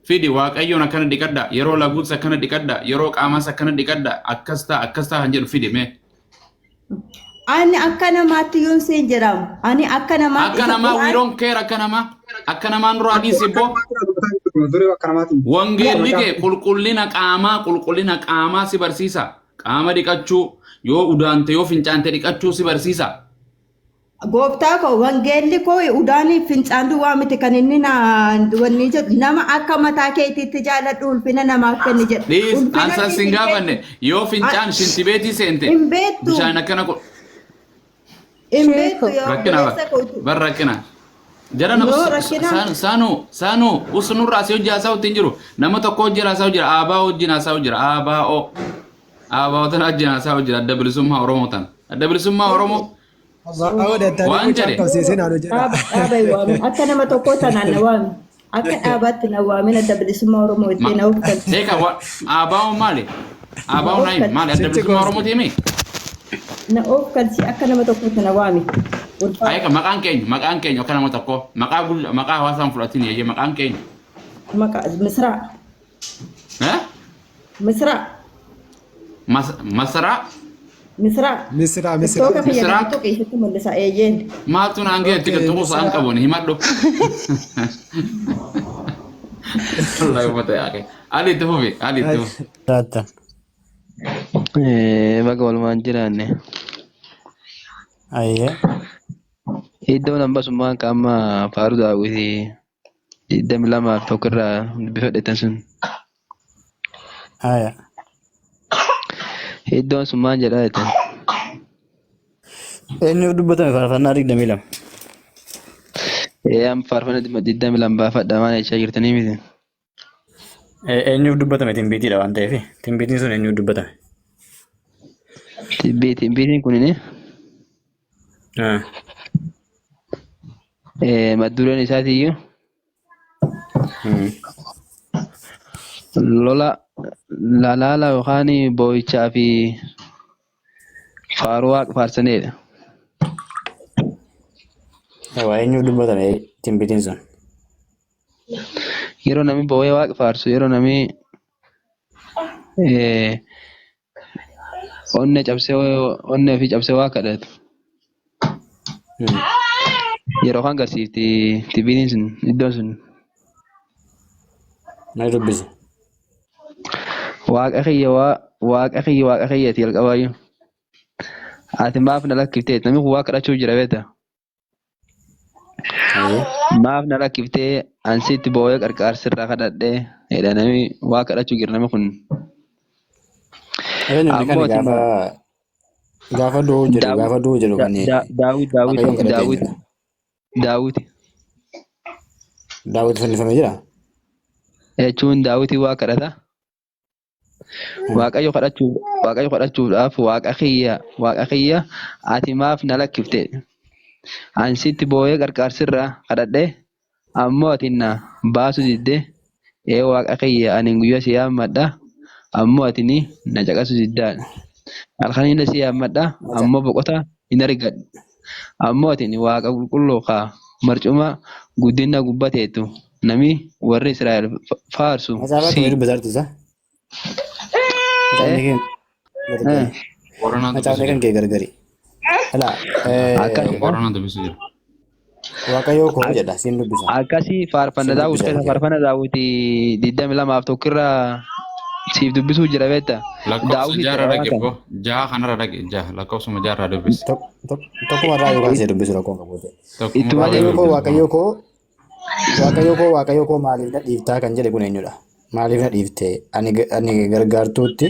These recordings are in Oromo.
Fidi, Waaqayyoon akkana dhiqadha, yeroo laguutis akkana dhiqadha, yeroo qaamaas akkana dhiqadha, akkas ta'a, akkas ta'a kan jedhu fidi mee. Ani akka namaatti yoon seen jedhamu. Ani akka namaatti Akka isa namaa, we Qur'aan don't care. Akka namaa, akka namaa nurraa dhiisi ibboo. Duree akka namaatiin. Wangeelli kee qulqullina qaamaa, qulqullina qaamaa si barsiisa. Qaama dhiqachuu, yoo udaante, yoo fincaante dhiqachuu si barsiisa. Gooftaa koo, wangeelli koo udaanii fincaan duwwaa miti. Kan inni na wanni jedhu, nama akka mataa keetiitti jaaladhu, ulfina namaaf kenni jedha. Dhiis. Ulfina Ansan siif sin hin gaafanne. kennu. Yoo fincaan shintibeetii seente Hin beektu. bishaan akkana Hin beektu yaa rakkina obboleessa kootu. Bar rakkina. Jara Yoo rakkina saanu saanu usnurraa si hojii haasa'u ittiin jiru. Nama tokko hojii haasa'u jira. Aabaa wajjin haasa'u jira. ABO. ABO tana wajjin haasa'u jira. Adda Bilisummaa Oromoo tana. Adda Bilisummaa Oromoo Waan waan jedhe. qabsiisee naannoo jedha. Dhaaba dhaaba hin waamin. Akka nama tokkoo tanaan na waami. Akka dhaabaatti na waamin. Adda Bilisummaa Oromoo itti na ufkalchi. Eeka, ABO maali? Na ABO naayi maali? Adda Sitti Bilisummaa gosti. Oromoo tiimi? Na oofkalchi, akka nama tokkootti na waami. Ulfaadhu. Eeka, maqaan keenya akka nama tokkoo, maqaa guddaa, maqaa hawaasaan fudhatin yeeyyee, maqaan keenya. Maqaa Misraa. Eh? Misraa. Masaraa. Misraa. Misira, Misira. Ittoo kiyya Misraa. kana tuqi, sitti mul'isa eeyyeen. Maaltu naan ga'e itti Okay, tuquu sa'aan Misira. qabuun himadhu. Wallahi uummata yaaqe. Ali, itti fufi. Ali, itti fufi. Jiraattan. Baga walumaan jiraanne. Ayyee. Iddoon hambasummaan ka amma faaruu Daawwitii 22:1 irraa dubbifadhetan sun. Aya. Iddoon sun maal jedhaa jettan? Eenyuuf dubbatame faarfannaa 22? Amma faarfannaa 22 baafadha maal jechaa jirtanii miti? Eenyuuf dubbatame? Timbiitiidha waan ta'eef, timbiitiin sun eenyuuf dubbatame? Timbiitiin kunini maddureen isaatiiyyuu lola lalaala yookaan boo'ichaa fi faaruu waaqa faarsaneedha. Waa eenyuuf dubbatame timbiitiin sun? Yeroo namni boo'ee waaqa faarsu, yeroo namni onnee cabsee, onnee ofii cabsee waa kadhatu, yeroo kan agarsiifti timbiitiin sun, iddoon sun. Mee dubbisi. Waaqa kiyya, waaqa kiyya, waaqa kiyyaati jalqabaayyuu. Ati maaf na lakkiftee? Namni kun waa kadhachuu jira, beektaa? Ayyee. Maaf na lakkiftee? An sitti boo'ee qarqaarsirraa kadhadhee jedha. Namni waa kadhachuu jira, namni kun. Eenyu inni Ammoo kan ati gaafa gaafa du'uu jedhu Daawit gaafa du'uu jedhu kan Daawit, Daawit. Waaqayyoon kadhate Daawit. eenyudha? Daawit. Daawit fannifamee jira? Jechuun Daawitii waa kadhata. Waaqayyo kadhachuuf, Waaqayyo kadhachuudhaaf, Waaqa kiyya, Waaqa kiyya, ati maaf na lakkifte? An sitti boo'ee qarqaarsirraa kadhadhe, ammoo ati na baasuu didde. Ee Waaqa kiyya, ani guyyaa si yaammadha, ammoo ati ni na caqasuu diddaa. Halkanillee si yaammadha, ammoo boqota hin argadhu. Ammoo ati Waaqa qulqulluu ka marcuma guddinna gubbaa teettu, nami warri Israa'el faarsu Macaafa si. akkamii dubbisaa jirtu isa? Macaafni kee gargari. Booranaa Macaafni dubbisu kan jira. kee gargari. Alaa Akkasidha. Booranaa dubbisu jira. Waaqayyoo koo jedha, siin dubbisa. Akkasii faarfanna Siin Daawit dubbisa keessa argee. Faarfanna Daawit 22:1 irraa siif dubbisuu jira, beekta. Lakkoofsa Daawit jaarra jedha waan dhaqe kana. boo. Jaha kanarra dhaqe, jaha, lakkoofsuma jaarraa dubbisi. Tokkuma irraa yookaan see dubbisu, rakkoon qabu ta'e. Tokkuma Ittuma irraa Waaqayyoo deemi. koo, dubbisi. Waaqayyoo koo, Waaqayyoo koo, Waaqayyoo koo, maaliif na dhiiftaa kan jedhe kun eenyudha? Maaliif na dhiifte? Ani gargaartuutti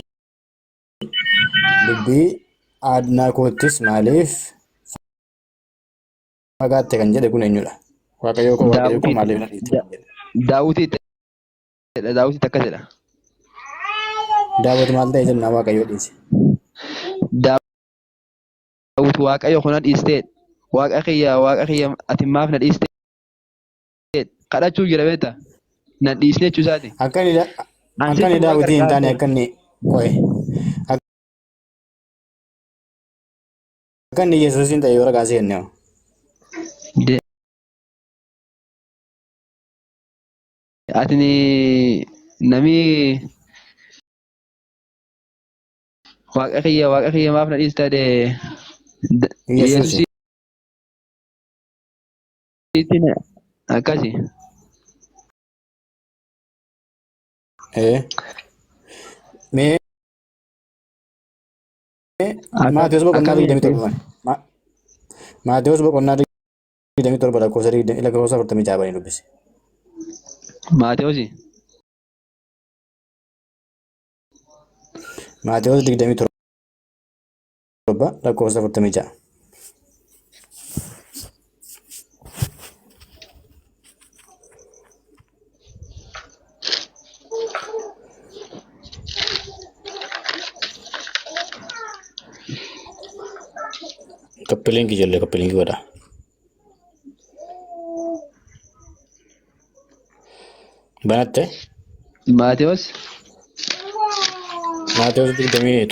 dubbii aadnaa koottis maaliif fagaatte kan jedhe kun eenyudha? Waaqayyoo koo, Waaqayyoo koo, Daawit maaliif na dhiifte kan jedhe. Daawit jedha, Daawit akkas jedha. Daawit maal ta'e jennaan Waaqayyoo dhiise? Daawit Waaqayyo kuna dhiistee, Waaqa kiyya, Waaqa kiyya, ati maaf na dhiistee? Kadhachuu jira, beekta. Na dhiisne jechuu isaati. Akka inni An akka inni sitti waa Daawitii hin taane gargaarsa. akka inni qo'e. Akka inni Yesuusiin ta'e yoo ragaa seenne hoo? Atini nami waaqa kiyya waaqa kiyya maaf na dhiista jedhe Yesuusi. Yesuusitti akkasi. Ee. Mee Maatiyus boqonnaa Akkamiin 27. Maatiyus boqonnaa 27 lakkoofsa 20 lakkoofsa 46 banii dubbisi. Maatewos Maatiyus 27 lakkoofsa 46. Copy link ijoollee copy link godha. Banatte Maatewos Maatiyus 27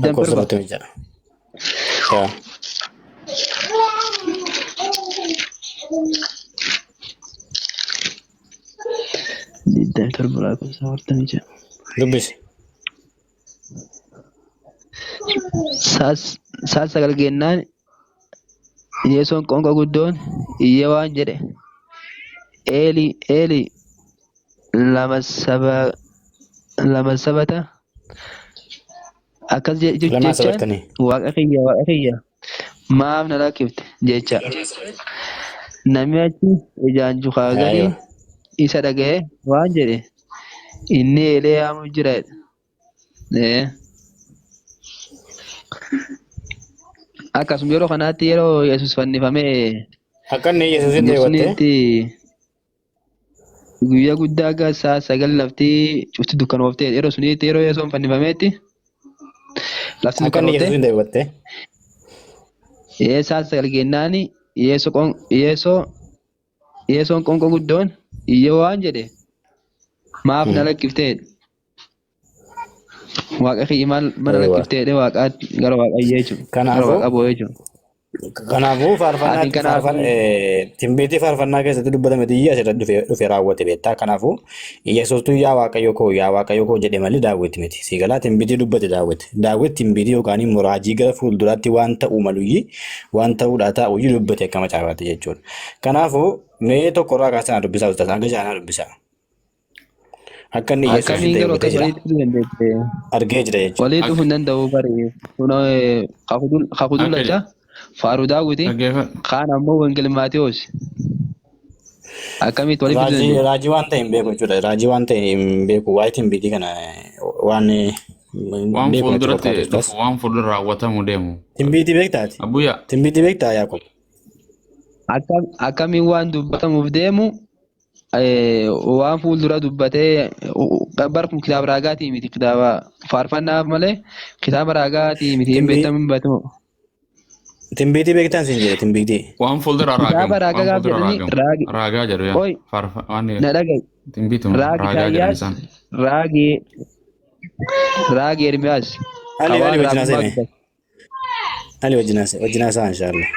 lakkoofsa 27. 46. Yaa. 27 lakkoofsa 46. Dubbisi. Saas sagal gennaan Yesuun qoonqoo guddoon iyyee waan jedhe Eelii Eelii lama saba lama sabata akkas Lamaa jechaan sabattanii. waaqa kiyya waaqa kiyya maaf na lakkifte jecha. Namni achi ijaan jukaa gadi Aywa. isa dhaga'e waan jedhe inni eelee yaamuuf jira jedhe. Ee. Akkasuma yeroo kanaatti yeroo Yesuus fannifamee Akka inni Yesuusin dheewatte. Yesuusnitti guyyaa guddaa akka sa'a 9 lafti cufti dukkanooftee yeroo sunitti yeroo Yesuun fannifameetti lafti Akka inni dukkanooftee Yesuusin dheewatte. ee sa'a 9 gennaani Yeesoo Yeesoon qoonqoo guddoon iyyee waan jedhe maaf na lakkiftee waaqa kiyya maal mana Aywa. lakkiftee jedhee waaqaa gara waaqa iyyee jechuudha. Gara Kanaafuu waaqa boo'ee jechuudha. Kanaafuu faarfannaa Atiin kanaafuu timbiitii faarfannaa keessatti dubbatame xiyyi asirratti dhufe raawwate beektaa. Kanaafuu Yesuustuu yaa Waaqayyo koo yaa Waaqayyo koo jedhe malee Daawit miti. Sii galaa timbiitii dubbate Daawit. Daawit timbiitii yookaan immoo raajii gara fuulduraatti waan ta'uu maluyyi waan ta'uudhaa taa'uyyi dubbate akka macaafaatti jechuudha. Kanaafuu mee tokkorraa kaasaa naa dubbisaa ustaas hanga jaanaa dubbisaa. Akka inni Yesuusin Akkamiin ta'e garuu hubatee akkas jira. walitti dhufuu dandeette? Argee jira jechuudha. Walitti dhufuu hin danda'u bari. Kunoo kakudullacha faaruu daawwiti Dhaggeeffadhu. kaan ammoo wangel Maatewos. Akkamitti walitti fiduu Raajii dandeette? raajii waan ta'e hin beeku jechuudha. Raajii waan ta'e hin beeku. Waa'ee timbiitii kana waan Waan beeku natti fuulduratti fakkaatu ustaas. dhufu waan fuuldura raawwatamu deemu. Timbiitii beektaati? Abuyyaa. Timbiitii beektaa Yaaqoob? Akkamiin waan dubbatamuuf deemu waan fuuldura dubbatee bar kun kitaaba raagaatii miti kitaaba faarfannaa malee kitaaba raagaatii miti hin beektamu hin beektamu. Timbiitii beektaan siin jedhe timbiitii. Waan fuuldura Kitaaba raagamu. raagaa Waan gaaf fuuldura jedhanii raagamu. raagi Raagaa jedhu yaa. oi Faarfa waan na dhaga'i timbiituma raagi raagaa jedhan Isaayyaas isaan. raagi raagi Ermiyaas ka Ali waan Ali wajjin raagummaa haasa'e. dubbate. Ali wajjin haasa'e wajjin haasa'a inshaallah.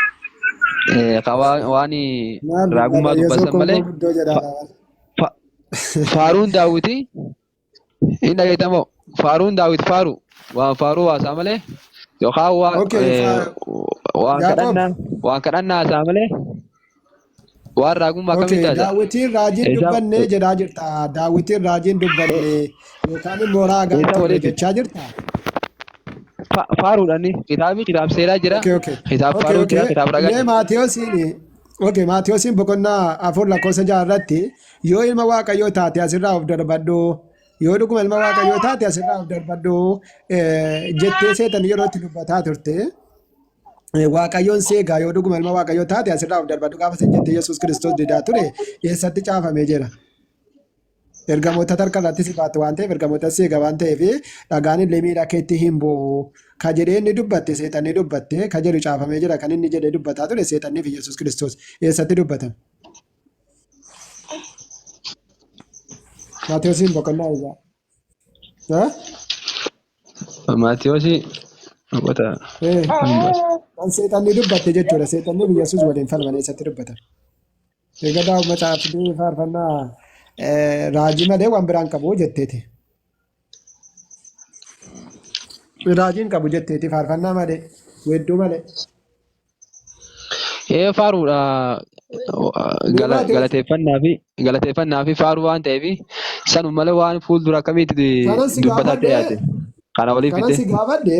Ka waan waan Maal raagummaa dubbata Yesuus dubbatan malee qoonqoo guddoo jedhaa. fa- faaruun daawwiti hin dhageettamoo faaruun daawwit faaru waan faaruu haasaa malee yookaan waan Okay, waan Yaaqoob. kadhannaa waan kadhannaa haasaa malee waan raagummaa Okay, akkamitti haasaa? daawwitiin raajiin Eessa dubbannee jedhaa jirta. Daawwitiin raajiin dubbannee yookaan immoo raagaan eessa turre walitti jechaa jirta. Faaruudhaan kitaabni kitaab seeraa jira Okay, okay. kitaab Okay, faaruu jira okay. kitaab ragaa Mee jira. Maatewosiin okay, Maatewosiin boqonnaa 4 lakkoofsa 6 irratti yoo ilma Waaqayyoo taate asirraa of darbadhu yoo dhuguma ilma Waaqayyoo taate asirraa of darbadhu jettee seetan yeroo itti dubbataa turte. Waaqayyoon si eegaa yoo dhuguma ilma Waaqayyoo taate asirraa of darbadhu gaafa sin jettee Yesuus Kiristoos didaa ture eessatti caafamee jira. Ergamoota harka irratti si baatu waan ta'eef ergamoota si eega waan ta'eef dhagaan illee miila keetti hin bu'u. Ka jedhee inni dubbatte seexanni dubbatte ka jedhu caafamee jira kan inni jedhee dubbataa ture seexannii fi Yesuus Kiristoos eessatti dubbatame. Maatewosiin boqonnaa isaa. Maatewosii boqota Kan seexanni dubbatte jechuudha. Seexanni fi Yesuus waliin falman eessatti dubbatan? Egaa Daawit macaafni faarfannaa raajii malee waan biraan qabu jetteeti. Raajiin qabu jetteeti faarfannaa malee weedduu malee. Ee faaruudha Mee Maatewos galateeffannaa fi faaruu waan ta'eef sanuma malee waan fuuldura akkamitti kanan si dubbataatti gaafadhe dhiyaate kana waliif kanan fidde. si gaafadhe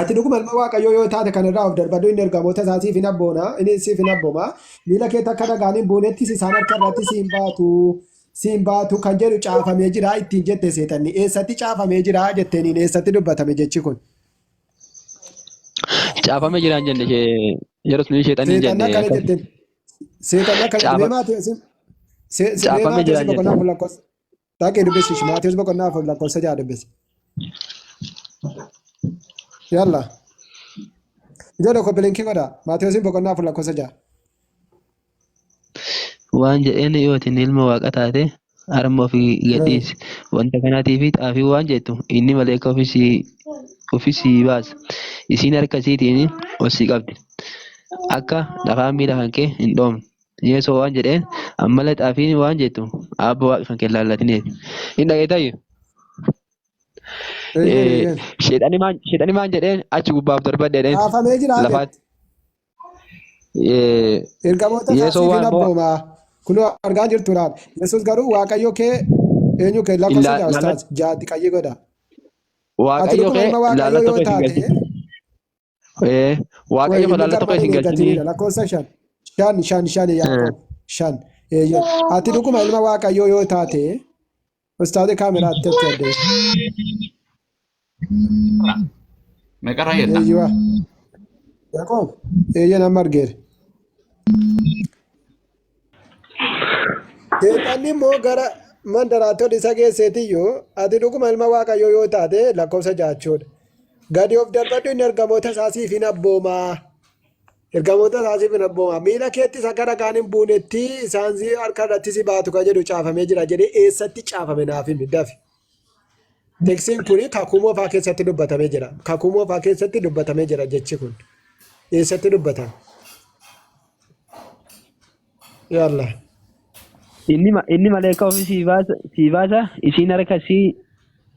ati dhuguma ilma Waaqayyoo yoo taate kan irraa of darbadhu inni ergamoota isaa siif hin abboona inni siif hin abbooma miila keetti akka dhagaan hin buunettis isaan harka irratti si hin baatu si hin baatu kan jedhu caafamee jira ittiin jette seexanni eessatti caafamee jira jetteeniin eessatti dubbatame jechi kun. Caafamee jira hin jenne ishee yeroo sun sheexanni hin Seexanni jenne akkana akkas jetteen. Seexanni akkana mee caafa Maatewos mee caafamee jira Maatewos hin boqonnaa jenne. 4 lakkoofsa Dhaqee dubbisi Maatewos boqonnaa 4 lakkoofsa 6 dubbisi. Yalla. Ijoollee koppilinkii godha. Maatewos boqonnaa 4 lakkoofsa 6. Waan jedheen yoo atin ilma waaqa taate harma ofii gadhiisi. Wanta kanaatiif xaafii waan jettu inni maleeka ofii sii baasa. Isiin harka isiitiin ol sii qabdi. Akka dhakaan miila kan kee hin dhoofne. Yeesoo waan jedheen ammallee xaafiin waan jettu aabba waaqa kan kee laallatinee. Hin dhageettayyu. Eeyyeen eeyyeen. Sheexani maan jedheen achi gubbaaf darbadhe jedheen Caafamee jira lafaatti. jette. Ergamoota isaa Yeesoo siif hin waan moo abbooma. Kunoo argaa jirtu laal. Yesuus garuu Waaqayyo kee eenyu kee lakkoofsa ja'a ustaaz jaatti qayyii godha. Ati Waaqayyo dhuguma kee ilma Waaqayyoo laallattoo yoo kee isin taate galchini. Way Waaqayyo kee inni laallattoo kee garmalee isin hin galchini. eeggatinidha. Lakkoofsa 5. 5 5 5 Yaaqoob 5. Eeyyee. Ati dhuguma ilma Waaqayyoo yoo taate ustaazi kaameraatti achi addee. Meeqarraa jetta? Eeyyuwa. Yaaqoob eeyyee nama argeera. Seexanni immoo gara mandaraatti ol isa geesseetiyyuu ati dhuguma ilma Waaqayyoo yoo taate lakkoofsa jaachuudha. Gadi of darbadhu inni ergamoota isaa siif hin abboomaa. Ergamoota isaa siif hin abboomaa. Miila keettis akka dhagaan hin buunetti isaan si harka irratti si baatu kan jedhu caafamee jira jedhee eessatti caafame naaf himi dafi. Teksiin kun kakuu moofaa keessatti dubbatamee jira. Kakuu moofaa keessatti dubbatamee jira jechi kun. Eessatti dubbatame? Yalla. Inni maleekaa ofii sii baasa isiin harka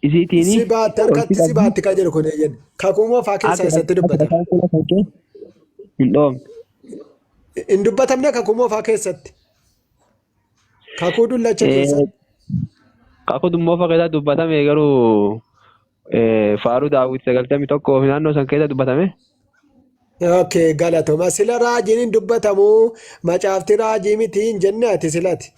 isiitiin Si baatti ol si harkatti si qabdi. baatti kan jedhu kun eeyyan. Kakuu moofaa keessaa Akka eessatti akka dubbatame? dhakaan fuula kan kee hin dhoofne. Hin dubbatamne kakuu moofaa keessatti. Kakuu dullacha keessatti. Kakuu dummoofa keessatti dubbatame garuu faaruu Daawit 91 fi naannoo san keessa dubbatame. Okay, galatoma. Sila raajiin hin dubbatamu, macaafti raajii miti hin jenne ati silati.